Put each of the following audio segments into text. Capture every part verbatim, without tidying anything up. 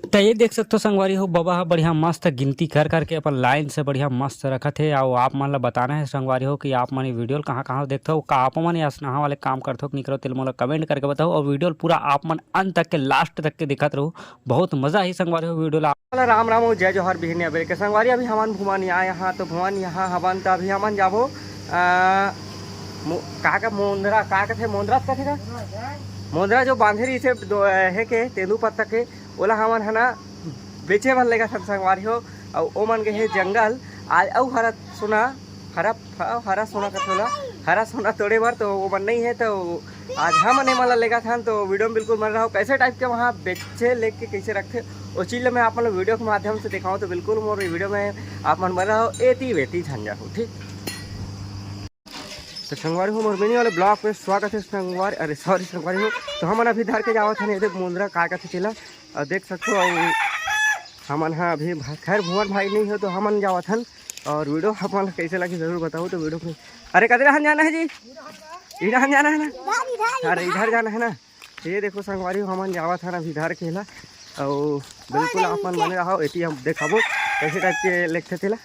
त ये देख सकथो संगवारी हो, बबा ह बढ़िया मस्त गिनती कर करके अपन लाइन से बढ़िया मस्त रखत हे। अउ आप मन ल बताना हे संगवारी हो कि आप मन ये वीडियो ल कहाँ कहाँ देखथो, का आप मन ये असनहा वाले काम करथो कि नहीं करो, तेल मोला कमेंट करके बताओ। अउ वीडियो ल पूरा आप मन अंत तक के, लास्ट तक के देखत रहो, बहुत मजा आही संगवारी हो वीडियो ला। राम राम अउ जय जोहार बिहनिया बेर के संगवारी। अभी हमन भुवन यहाँ, यहाँ तो भुवन यहाँ हवन, त अभी हमन जाबो आ, मो-, का का मोंदरा, का कथे मोंदरा, कथे का मोंदरा जो बांधे रहिथे दो, हे के तेंदू पत्ता के, ओला हमन ह ना बेचे बर लेगत हन संगवारी हो। अउ ओमन गे हे जंगल, आज अउ हरा सोना, हरा, हरा सोना कथे ओला, हरा सोना तोड़े बर, तो ओमन नहीं हे, तो आज हमन एमन ला लेगत हन। तो वीडियो में बिल्कुल बने रहो, कैसे टाइप के वहाँ बेचे लेके कैसे रखथे, वो चीज ल मैं आप मन ला वीडियो के माध्यम से दिखाऊँ। तो बिल्कुल मोर वीडियो में आप मन बने रहो, एती वेती झन जाहू, ठीक। तो संगवारी हो, मोर मिनी वाले ब्लॉग में स्वागत है संगवारी, अरे सॉरी संगवारी हो। तो हमन अभी धर के जावत हन, ये देख मोंदरा का कथे तेला, अउ देख सकथो। अउ हमन हा अभी भा-, खैर भुवन भाई नहीं हो तो हमन जावत हन। अउ वीडियो आप मन ला कैसे लगी जरूर बताओ। तो वीडियो में, अरे कदे रहन जाना है जी, इधर रहन जाना है ना, अरे इधर जाना है ना। ये देखो संगवारी हो, हमन जावत हन अभी धर के ला, अउ बिल्कुल आप मन बने रहो, एती हम देखाबो कैसे टाइप के लेगथे तेला।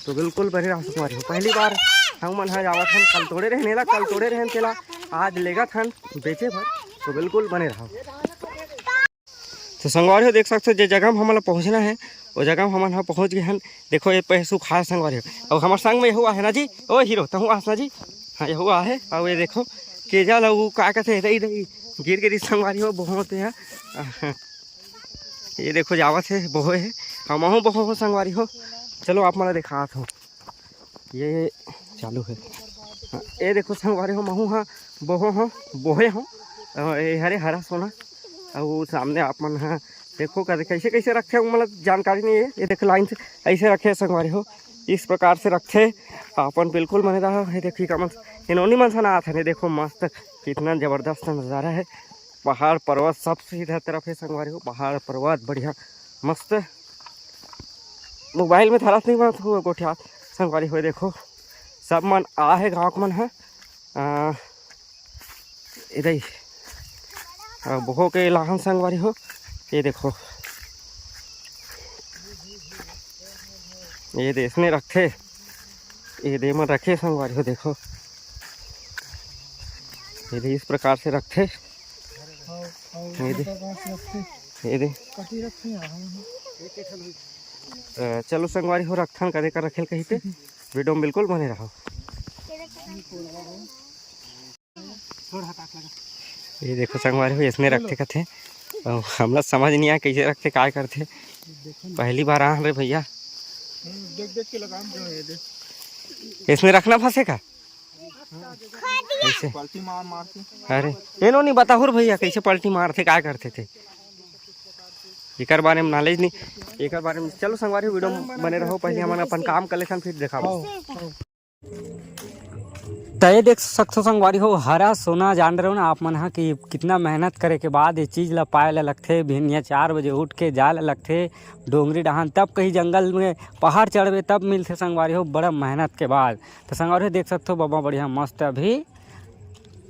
तो बिल्कुल बने रहो संगवारी हो, पहली बार हमन ह जावत हन, कल तोड़े रहन एला, कल तोड़े रहन तेला, आज लेगत हन बेचे बर। तो बिल्कुल बने रहो। तो संगवारी हो देख सकथो, जे जगह में हमन ला पहुँचना है, वो जगह में हमन ह पहुँच गए हन। देखो ये पैसु खा संगवारी हो, अउ हमर संग में यहू आहे ना जी, ओ हीरो तहू आस ना जी, हाँ यहू आहे। अउ ये देखो केजा ला उ का कथे, दई दई गिर गिरी संगवारी हो, बहुत है। ये देखो जावत हे, बोहे हे, हमहू बोहो हो संगवारी हो। चलो आप मन ला देखात हो, ये चालू है। हाँ, ये देखो संगवारी हो, महू हा बोहो हो, बोहे हो। अ, ये हरे हरा सोना, अउ सामने आप मन हा देखो कदे कैसे कैसे रखथे, मतलब जानकारी नहीं है। ये देखो लाइन से ऐसे रखे संगवारी हो, इस प्रकार से रखथे। अपन बिल्कुल बने रहा। ये देखो का मन, ये नोनी मन सना आथे, देखो मस्त कितना जबरदस्त नजारा है। पहाड़ पर्वत सब सीधा तरफ है संगवारी हो, पहाड़ पर्वत बढ़िया मस्त। मोबाइल में धरत नहीं बनत हो गोठिया संगवारी हो। देखो सब मन आ है गाँव के मन है, आ, इधर ही। आ, बोहो के लाहन संगवारी हो, ये देखो, ये दे इसने रखथे, ये दे मन रखे संगवारी हो। देखो ये दे इस प्रकार से रखथे। ये दे, ये दे। अ, चलो संगवारी हो, रखथन कदे कर रखेल कही ते, वीडियो में बिल्कुल बने रहो। ये देखो संगवारी हो, इसने रखथे कथे, अउ हमला समझ नहीं आए कैसे रखथे, काय करथे, पहली बार आ रे भैया। देख देख के लगा, ये दे। इसने रखना फंसे का? ऐसे। पलटी मार मार के। अरे, एनो नहीं बताहुर भैया, कैसे पलटी मारथे, काय करथे ते? एकर बारे में नॉलेज नहीं, एकर बारे में। चलो संगवारी, वीडियो में बने रहो, पहले हमन अपन काम कर लेथन, फिर देखाबो। त ये देख सकथो संगवारी हो, हरा सोना जान रहे हो ना आप मन हा कि कितना मेहनत करे के बाद ये चीज ला पाए ला लगथे। बिहनिया चार बजे उठ के जाए ला लगथे डोंगरी डहान, तब कहीं जंगल में पहाड़ चढ़बे तब मिलथे संगवारी हो, बड़ा मेहनत के बाद। तो संगवारी हो देख सकथो बबा बढ़िया मस्त अभी,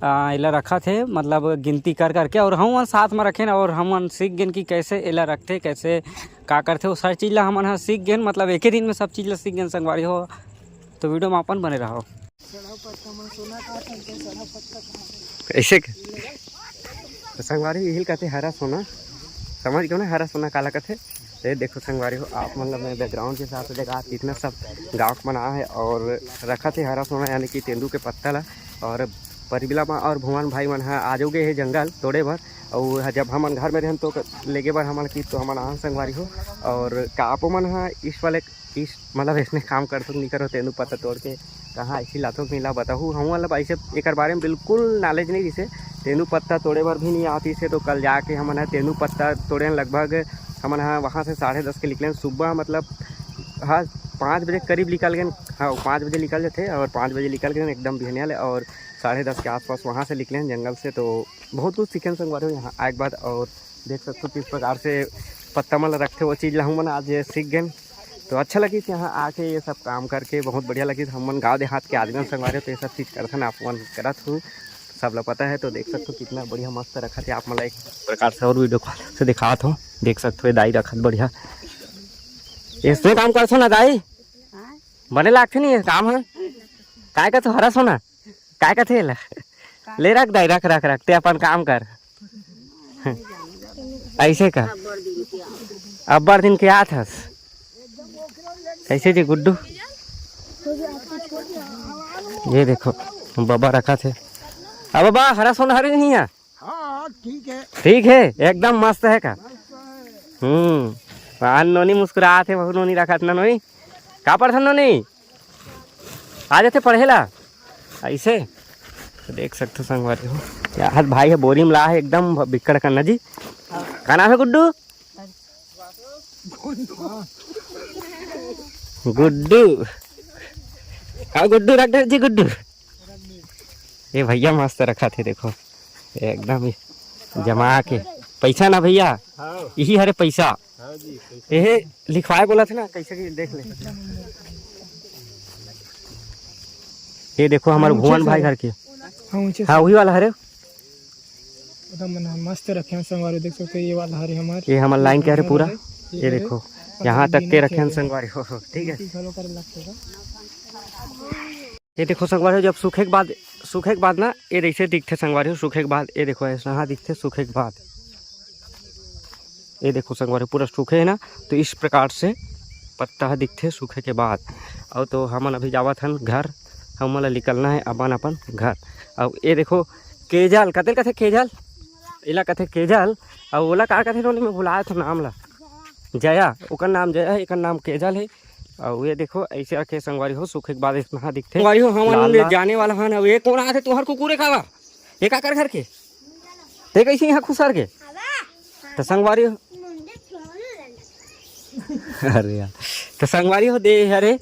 आ, एला रखत हे, मतलब गिनती कर करके, और हम साथ में रखेन और हमन सीख गेन कि कैसे एला रखथे, कैसे का करथे, वो सारी चीज ला हमन ह सीख गेन, मतलब एके दिन में सब चीज ला सीख गेन संगवारी हो। तो वीडियो में अपन बने रहो। कैसे के? तो संगवारी यही कहते हरा सोना, समझ गयो ना हरा सोना काला कहते। तो ये देखो संगवारी हो, आप मन ला मैं बैकग्राउंड के हिसाब से देखा कितना सब गाँव के मन आ है और रखत हे हरा सोना यानी कि तेंदू के पत्ता ला। और परिबिला माँ और भुवन भाई मन ह आजो गए हे जंगल तोड़े बर। और जब हमन घर में रहन तो क-, लेगे बर हमन की तो हमन आन संगवारी हो। और का आपो मन ह इस वाले इस मतलब इसने काम करथो नहीं करो, तेंदू पत्ता तोड़ के कहाँ ऐसी लाथो नहीं ला बताहू। हम मतलब ऐसे एकर बारे में बिल्कुल नॉलेज नहीं रिसे, तेंदू पत्ता तोड़े बर भी नहीं आती से। तो कल जाके हमन ह तेंदू पत्ता तोड़े, लगभग हमन ह वहाँ से साढ़े दस के निकले सुबह, मतलब हाँ पाँच बजे के करीब निकल गए। हाँ पाँच बजे निकल जाते और पाँच बजे निकल गए एकदम बिहनिया ले और साढ़े दस के आसपास वहाँ से निकले जंगल से। तो बहुत कुछ सीखे संगवारी हो यहाँ आए के बाद। और देख सकते हो किस प्रकार से पत्ता मन ला रखते, वो चीज़ ला हमन आज सीख गए। तो अच्छा लगिस यहाँ आके, ये सब काम करके बहुत बढ़िया लगिस। हमन गाँव देहात के आदमी संगवारी हो, तो ये सब चीज़ करथन, आप मन करत हो। सब ला पता है। तो देख सकथो कितना बढ़िया मस्त रखत हे। आप मन ला एक प्रकार से और वीडियो कॉल से दिखात हो। देख सकथो ये दाई रखत बढ़िया। इसने काम करथो ना दाई? बने लागथे नहीं ये काम ह? काय कथो हरा सोना? काय कथे एला? ले रख दाई, रख, रख, रख, ते अपन काम कर। ऐसे का? अब्बड़ दिन के आत हस। कैसे जी गुड्डू? ये देखो, बबा रखत हे। अब बबा, हरा सोना हरे नहीं है? हाँ, ठीक है। ठीक है, एकदम मस्त है का? हम्म, पान नोनी मुस्कुरात हे, बहुत नोनी रखत ना नोनी। का पढ़थन नोनी? आ जाथे पढ़े ला ऐसे। तो देख सकथो संगवारी हो, यार भाई हे बोरी में ला हे एकदम बिक्कड़ करना जी। का नाम है गुड्डू? गुड्डू। हाँ गुड्डू, रख दे जी गुड्डू। ये भैया मस्त रखत हे, देखो एकदम ही जमा के। पैसा ना भैया, हाँ। यही हरे पैसा। हाँ जी, पैसा। ये लिखवाए बोलथे ना, कैसे कि देख ले। ये देखो हमारे हाँ, ऊंचे भुवन से भाई है। घर के। हाँ, ऊंचे हाँ, से। वही वाला हरे। एकदम मन मस्त रखे हैं संगवारी, देख सकते हो, ये वाला हरे हमारे। ये हमारे लाइन के हरे पूरा। ये ये हरे। देखो, और यहाँ तक के रखे हैं संगवारी हो, हो, ठीक है। ये देखो संगवारी हो, जब सूखे के बाद, सूखे के बाद ना ये ऐसे दिखथे संगवारी हो, सूखे के बाद ये देखो ऐसा हाँ दिखथे सूखे के बाद। ये देखो संगवारी हो, पूरा सूखे है ना, तो इस प्रकार से पत्ता ह दिखथे सूखे के बाद। और तो हमन अभी जावत हन घर, हमन ला निकलना है अपन अपन घर। और ये देखो केजल, कतेल कथे केजल, एला कथे केजल। और ओला का कथे नोनी, मैं भुलाए थो नाम ला। जया, ओकर नाम जया है, एकर नाम केजल है। और ये देखो ऐसे रखे संगवारी हो, सूखे के बाद इतना दिखथे। संगवारी हो, हमन लाल लाल। जाने वाला हन। अब ये कौन आथे तुहर कुकुरे खावा? ये का कर घर के? ते कैसे यहाँ खुसर के? तो संगवारी हो। अरे यार, तो संगवारी हो दे, अरे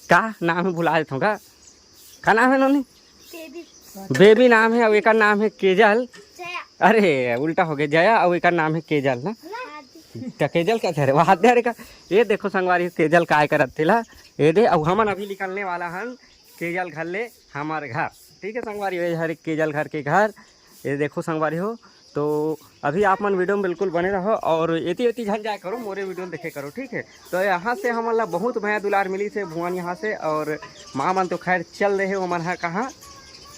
का नाम है, भुला देता हूँ का? का नाम है नोनी? बेबी। बेबी नाम है, और एकर नाम है केजल। जया। अरे उल्टा हो गया, जया, और एकर नाम है केजल ना। ना। तो केजल क्या कह रहे, वहाँ दे रे का। ये देखो संगवारी हो, केजल काय करत थेला। ये दे, अब हमन अभी निकलने वाला हन केजल घर ले हमारे घर। ठीक है संगवारी हो, ये हरे केजल घर के घर। ये देखो संगवारी हो, तो अभी आप मन वीडियो में बिल्कुल बने रहो और एती एती झन जाए करो, मोरे वीडियो देखे करो, ठीक है। तो यहाँ से हमन ला बहुत मया दुलार मिली से भुवन यहाँ से, और माँ मन तो खैर चल रहे हो मन हा कहाँ,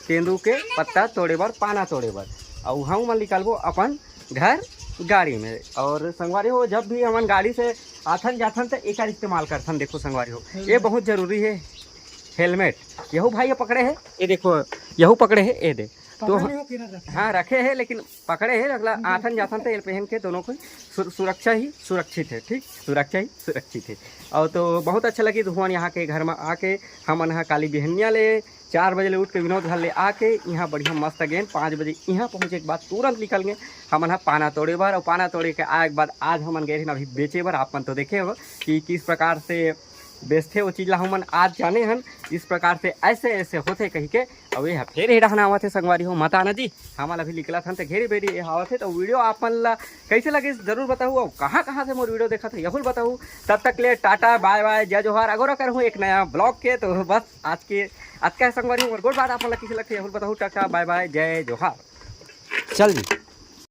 तेंदू के पत्ता तोड़े बर, पाना तोड़े बर, और हम मन निकलबो अपन घर गाड़ी में। और संगवारी हो, जब भी हमन गाड़ी से आथन जाथन तो एकर इस्तेमाल करथन। देखो संगवारी हो, ये बहुत जरूरी है, हेलमेट। यहू भाई ये पकड़े है, ये देखो, यहू पकड़े है, ये दे। तो पकड़े हो कि ना रखे? हाँ, रखे है, लेकिन पकड़े है, अगला आथन जाथन तो ये पहन के दोनों को सु-, सुरक्षा ही सुरक्षित है, ठीक, सुरक्षा ही सुरक्षित है। और तो बहुत अच्छा लगी भुवन यहाँ के घर में आके। हमन ह काली बिहनिया ले चार बजे ले उठ के विनोद घर ले आके यहाँ बढ़िया मस्त गेन पाँच बजे यहाँ पहुँचे के बाद तुरंत निकल गए हमन ह पाना तोड़े बर। और पाना तोड़े के आए के बाद आज हमन गए रहिन अभी बेचे बर। आप मन तो देखे हो कि किस प्रकार से बेचथे वो चीज ला हमन आज जाने हन, इस प्रकार से ऐसे ऐसे होथे कही के। अब ये फेर हे डहना आवत हे संगवारी हो, मत आना जी, हमन अभी निकलत हन त घेरी बेरी ये आवत हे। तो वीडियो आप मन ला कैसे लगे जरूर बताहू, और कहाँ कहाँ से मोर वीडियो देखत हो यहू ल बताहू। तब तक ले टाटा बाय बाय जय जोहार, अगोरा करहूँ एक नया ब्लॉग के। तो बस आज के अतका हे संगवारी हो, मोर गोठ बात आप मन ला कैसे लगथे यहू ल बताहू। टाटा बाय बाय जय जोहार। चल जी।